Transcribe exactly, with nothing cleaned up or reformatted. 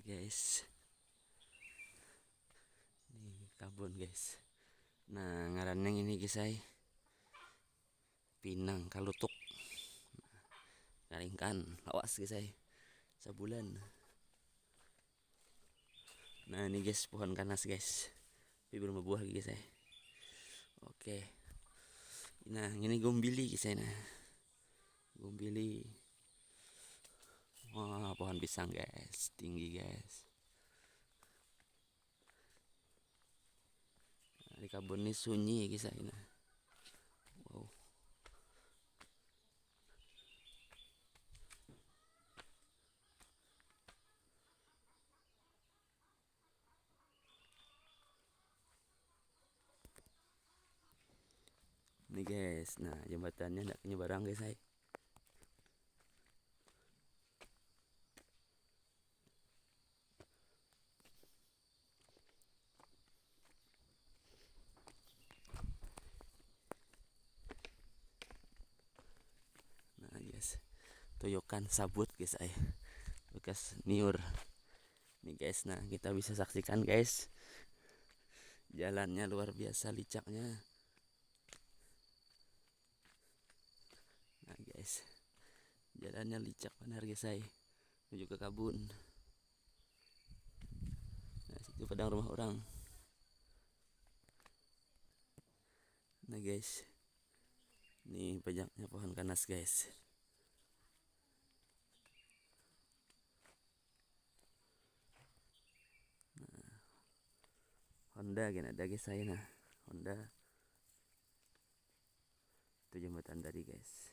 Guys, ini kabun guys. Nah, ngarannya ini guys ay, pinang kalutuk. Kalingkan lawas guys ay, sabulan. Nah, ini guys, pohon kanas guys, tapi belum berbuah lagi guys ay. Oke. Nah, ini gumbili guys ay. Nah, gumbili. Wah, pohon pisang guys, tinggi guys. Nah, di kabun ini sunyi guys ay. Nah, wow. Nih guys, nah, jembatannya ndak nyebarang guys ay. Nah guys, tuyukan sabut guys ay, bekas niur. Nih guys, nah, kita bisa saksikan guys, jalannya luar biasa licaknya. Nah guys, jalannya licak benar guys ay, menuju ke kabun. Nah, situ padang rumah orang. Nah guys, ini banyaknya pohon kanas guys. Nah, Honda gini ada guys ay. Nah, Honda. Itu jembatan tadi guys.